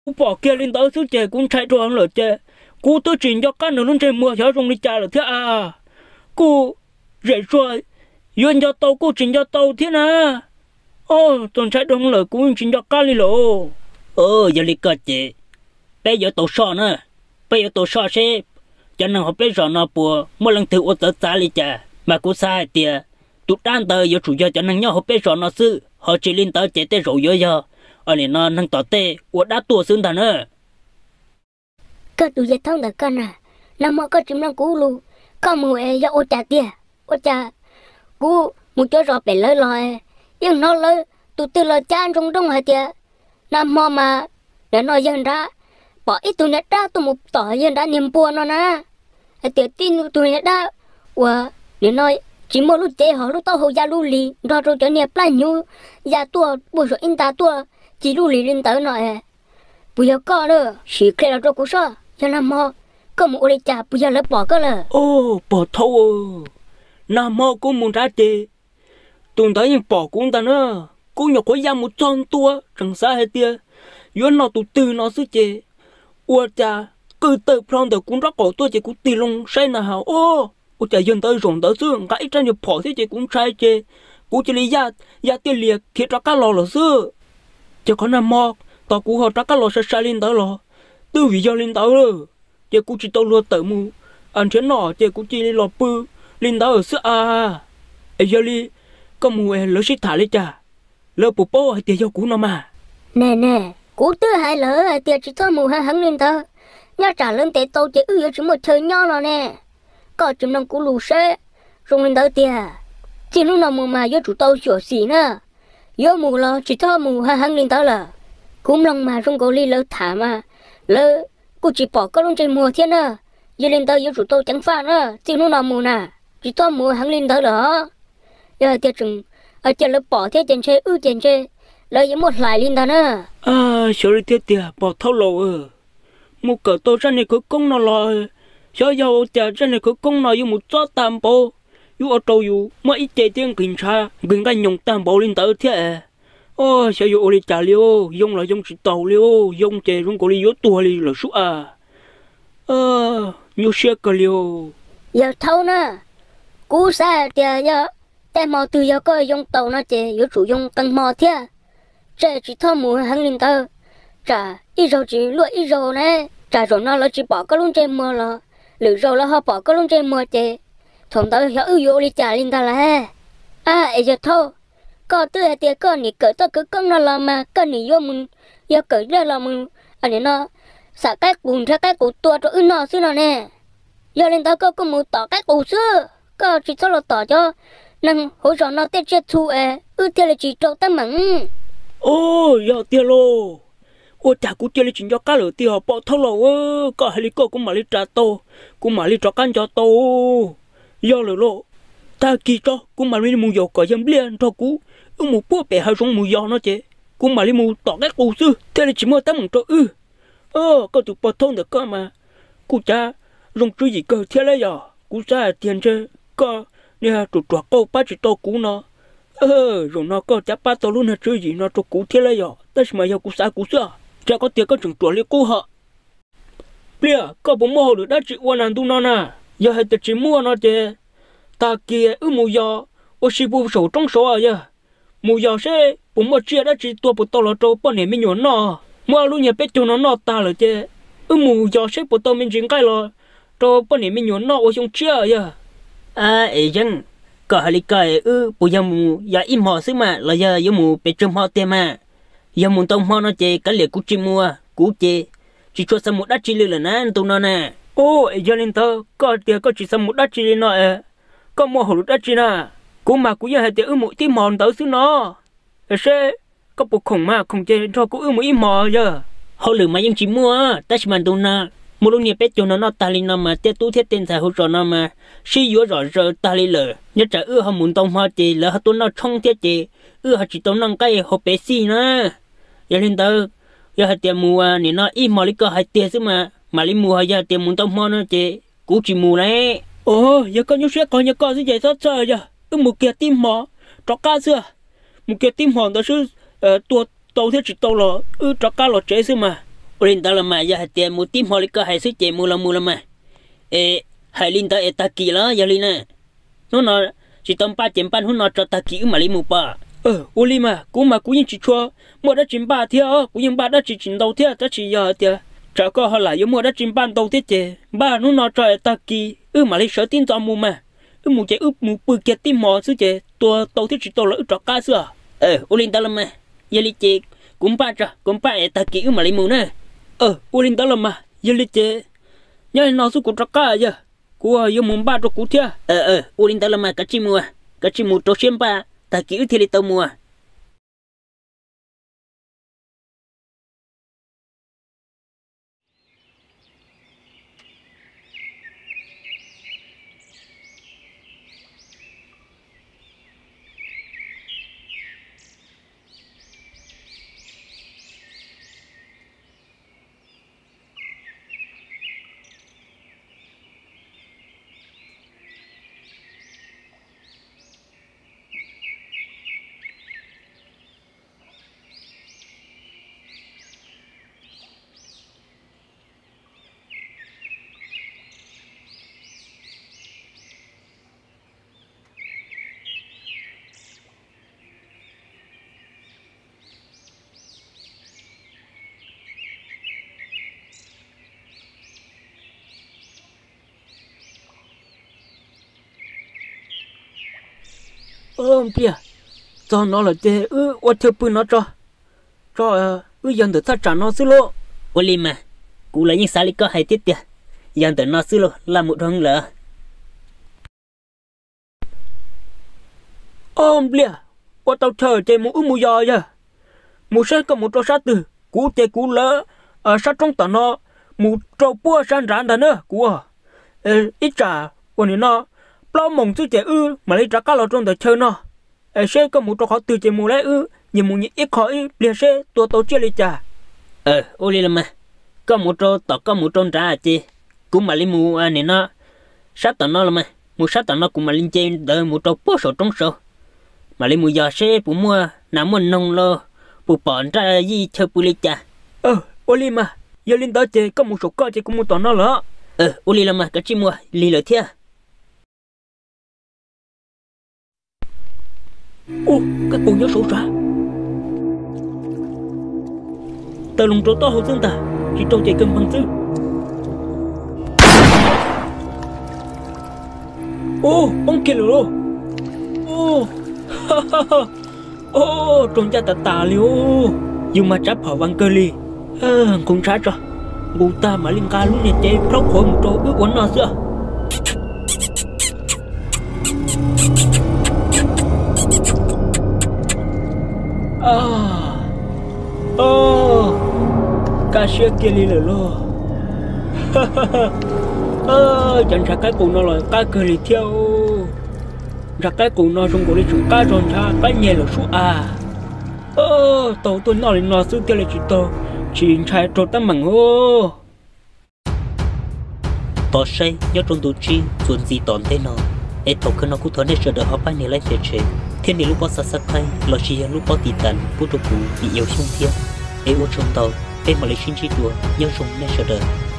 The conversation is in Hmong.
Kuv pom kiag li ntawd xwb ces kuv ntshai rau lawm ces kuv twb tsis nco qab nws lub ntsej muag xyov zoo li cas lawm thiab a. Kuj zem zuag yuav nco tau kuj tsis nco tau thiab na. Txaus ntshai rau lawm kuv tsis nco qab li lawm. Yog li ko ces peb yuav tau soj na, peb yuav tau soj seb cov neeg hauv peb zos no puas muaj leej twg ua txawv txav li cas, mas kuv xav hais tias tus dab ntawd yuav tsum yog cov neeg nyob hauv peb zos no xwb, ho tsis li ntawd ces tej zaum yuav yog nim no neeg tom tej ua dab tuaj xwb ntag na. Koj tus yawg thaub ntawm koj na, nag hmo koj tsis mloog kuv lus, koj mus es yog ua cas tiag? Ua cas kuv mus cuab zos pem lawv los yeej hnov lawv tus twg los cab ntsoog nrooj hais tias nag hmo mas nim no yawg nrad pom ib tug niag dab tuaj mus tom yawg nrad niag npua no na, hais tias tib tug niag dab uas nim no tsis muaj lub cev ho lub taub hau ya lub lis nrog rau cov niag plab hnyuv ya tuaj puag saum ib nta tuaj ci lub lis li ntawd no. Puas yog koj na? Sim qhia los rau kuv soj, yog nag hmo koj mus ua li cas puas yog lawv pom koj lawm? Pog Thaub, nag hmo kuv mus nrad ces tus ntawd yeej pom kuv ntag na. Kuv nyuam qhuav ya mus txog ntua tseem xav hais tias yuav noj tus twg no xwb ces ua cas qw tawg plho ntawm kuv nraub qaum tuaj ces kuv tig loo saib na has, ua cas yawg ntawd zaum ntawd xwb nqa ib rab nyuag phom thiab ces kuv ntshai ces kuv cia li ya tiaj lias khiav rov qab los lawm xwb. Ces qhov nag hmo tos kuv ho rov qab los sai sai li ntawd los twb vim yog li ntawd lawm, ces kuv tsis tau luag tawm mus nrhiav noj ces kuv cia li los pw li ntawd xwb a. Es yog li koj mus lawv sib tham li cas, lawv puas paub hais tias yog kuv no mas? Ne ne, kuv twb hais lawv hais tias tsis txhob mus heev heev li ntawd, nyob tsam lawv ntes tau ces wb yuav tsis muaj chaw nyob no ne. Koj tsis mloog kuv lus seb zoo li ntawd tiag. Txij hnub no mus mas yuav tsum tau xyuam xim na, yuav mus los tsis txhob mus heev heev li ntawd lawm. Kuv mloog mas zoo nkaus li lawv tham mas lawv kuj tsis pom koj lub ntsej muag thiab na. Yog li ntawd yuav tsum tau ceev faj na, txij hnub no mus na, tsis txhob mus heev li ntawd lawm os. Yog hais tias tseem cia lawv pom thiab ces ntshe wb ces ntshe lawv yuav muab hlais li ntag na. Xyov li thiab tiag pog Thaub laus, mus kawm tau zaj niag khawv koob no los xyov yog ua cas zaj niag khawv koob no yuav mus txob tag npaum, yuav ua rau yus muab ib ce thiab nqhis ntshav nqhis nqaij nyoos tag npaum li ntawd thiab. Xyov yuav ua li cas li, yoo los yoo tsis taus li, yoo ces zoo nkaus li yuav tuag li lawm sub a. Nyuaj siab kawg li. Yawg Thaub na, kuv xav hais tias yog tej hmo twg yog koj yoo tau no ces yuav tsum yoo qee hmo thiab, tseg tsis txhob mus heev li ntawd, tsam ib zaug tsis luaj ib zaug ne, tsam zaum no lawv tsis pom koj lub ntsej muag los lwm zaug lawv ho pom koj lub ntsej muag ces thaum ntawd xyov wb yuav ua li cas li ntag lauj. A es yawg Thaub, koj twb hais tias koj nim kawm txoj khawv koob no los mas koj nim yuav mus, yog kawm dab los mus, nim no xam qaib qus nrhiav qaib qus tua rau wb noj xwb no ne. Yog li ntawd koj kuj mus tom qaib qus xwb, koj tsis txhob los tom cov neeg hauv zos no tej tsiaj txhu es wb thiaj li tsis raug teeb meem. Yog tiag lauj, ua cas kuv cia li tsis nco qab lawm tiag pog Thaub laus, koj hais li koj kuv mam li ras tau, kuv mam li rov qab nco tau. Yog lawm lauj, tag kis tso kuv mam li mus yaum kom yawg Npliaj nrog kuv, wb mus puag pem hav zoov mus yos no ces kuv mam li mus tom qaib qus xwb thiaj li tsis muaj teeb meem rau wb. Koj tus pog Thaub ntawm koj mas kuj cav zoo tswv yim kawg thiab lauj yog, kuv xav hais tias ntshe koj niag ruam ruam qauj pab tsis tau kuv no, zaum no koj cav pab tau lub niag tswv yim no rau kuv thiab lauj yog, tab sis mas yog kuv xav kuv xwb, cas koj tias koj tseem ruam li qub ho. Pliaj, koj puas muaj hauj lwm dab tsi ua na ntu no na? Yog hais tias tsis muaj no ces tag kis wb mus yos ua si puag saum roob saud yog, mus yos seb puas muaj tsiaj dab tsi tua puas tau los rau poj niam me nyuam noj, muab lub niag peb caug no noj tag lawm ces wb mus yos seb puas tau me ntsis nqaij los rau poj niam me nyuam noj ua xyoo tshiab yog. Es Yeeb, koj hais li ko wb puas yog mus yos ib hmos xwb mas los yog yuav mus pes tsawg hmo tiag mas? Yog mus ntau hmo no ces kav liam kuv tsis mus, kuv ces tsis tshua xav mus dab tsi li lawm na ntu no na. Es yog li ntawd koj tias koj tsis xav mus dab tsi li no es koj muaj hauj lwm dab tsi na? Kuv mas kuv yeej hais tias wb mus tib hmos ntawd xwb no, seb koj puas khoom mas khoom ces nrog kuv wb mus ib hmos yog. Hauj lwm mas yeej tsis muaj, tab sis mas ntu no muaj lub niag peb caug no noj tag li no mas tej tub thiab tej ntxhais hauv zos no mas sib yuav zom zaws tag li lawm. Nyob tsam wb ho mus ntau hmo ces lawv ho tuaj noj tshoob thiab ces wb ho tsis tau noj nqaij hauv pes xij na. Yog li ntawd, yog hais tias mus nim no ib hmos li koj hais tiag xwb mas mam li mus, ho yog hais tias mus ntau hmo no ces kuv tsis mus lauj. Yog koj nyuaj siab qhov nyiaj koj xwb ces txhob txhawj, yog wb mus kiag tib hmo rov qab xwb. Mus kiag tib hmo ntawd xwb, tua tau thiab tsis tau los wb rov qab los tsev xwb mas. Ua li ntawd los mas yog hais tias mus tib hmo li koj hais xwb ces mus los mus los mas. Es hais li ntawd es tag kis los yog li na. Hnub no tsis tau npaj ces npaj hnub no tso tag kis wb mam li mus pom. Ua li mas kuv mas kuv yeej tsis tshua muaj dab tsi npaj thiab os, kuv yeej npaj dab tsi tsis ntau thiab, tab sis yog hais tias tsam koj ho lam yuav muaj dab tsi npaj ntau thiab ces npaj hnub no tso es tag kis wb mam li sawv tib ntxov mus mas. Wb mus ces wb mus pw kiag tib hmo xwb ces tua tau thiab tsis tau los wb rov qab xwb os. Ua li ntawd los mas, yog li ces kuv npaj tso, kuv npaj es tag kis wb mam li mus na. Ua li ntawd los mas, yog li ces nyob li no xwb kuv rov qab yog, kuv yuav mus npaj rau kuv thiab. Ua li ntawd los mas kav tsij mus, kav tsij mus rau siab npaj tag kis wb thiaj li tau mus. Pliag, txog no lawm ces wb ua chaw pw no tso, tso wb yog ntawm thaj tsam no xwb lauj. Ua li mas, kuv los yeej xav li koj hais thiab tiag, yog ntawm no xwb lauj, laj mus dhau lawm. Ob npliag, ua tau chaw ces mus wb mus yos yog. Mus saib koj mus rau sab twg, kuv ces kuv lawv sab roob tom no, mus rau puag sab nrad ntag na kuv. Ib tsam uas nim no plaub moos xwb ces wb mam li rov qab los rau ntawm chaw no. Es seb koj mus rau qhov twg ces mus lawm, wb nyias mus nyias ib qho ib pliag seb tua tau tsiaj li cas. Ua li los mas, koj mus rau tom koj mus rau nrad ces kuv mam li mus nim no sab tom no los mas, mus sab tom no kuv mam li nce ntawd mus rau puag saum roob saud, mam li mus yos seb puas muaj nas muaj noog los puas pom nraj yij chaw pw li cas. Ua li mas, yog li ntawd ces koj mus saum koj ces kuv mus tom no los. Ua li los mas, kav tsij mus, lig lawm thiab. Ub, kab kaus nyob saud sav. Taw loos rau taub hau xwb ntag, tsis raug ces kawg nphees xwb. Ub, poob kiag lawm lauj. Ub, raug ncaj tas tas li ub. Yus mas tsav phom vas kawg li. Nqus ntshav tso, nqus tag mam li nqa lub niag cev plaub qhuav mus rau wb ua noj xwb. Kaj siab kiag li lawm lauj. Cov ntshav qaib qus no los qab kawg li thiab. Ntshav qaib qus no zoo nkaus li tseem qab zog ntshav qaib nyeg lawm sub as. Tau tuaj noj li no xwb thiaj li tsis tau, tsis ntshai raug teeb meem os. Tos saib nyob rau ntu tsib txuas ntxiv tom ntej no, es thaum kawg no kuj thov nej sawv daws ho pab nias like share thiab nias lub pob subscribe lossis yog lub pob tiv tas pub rau kuv vim yus xyooj thiab. Es ua tsaug ntau, peb mam li sib ntsib dua, nyob zoo nej sawv daws.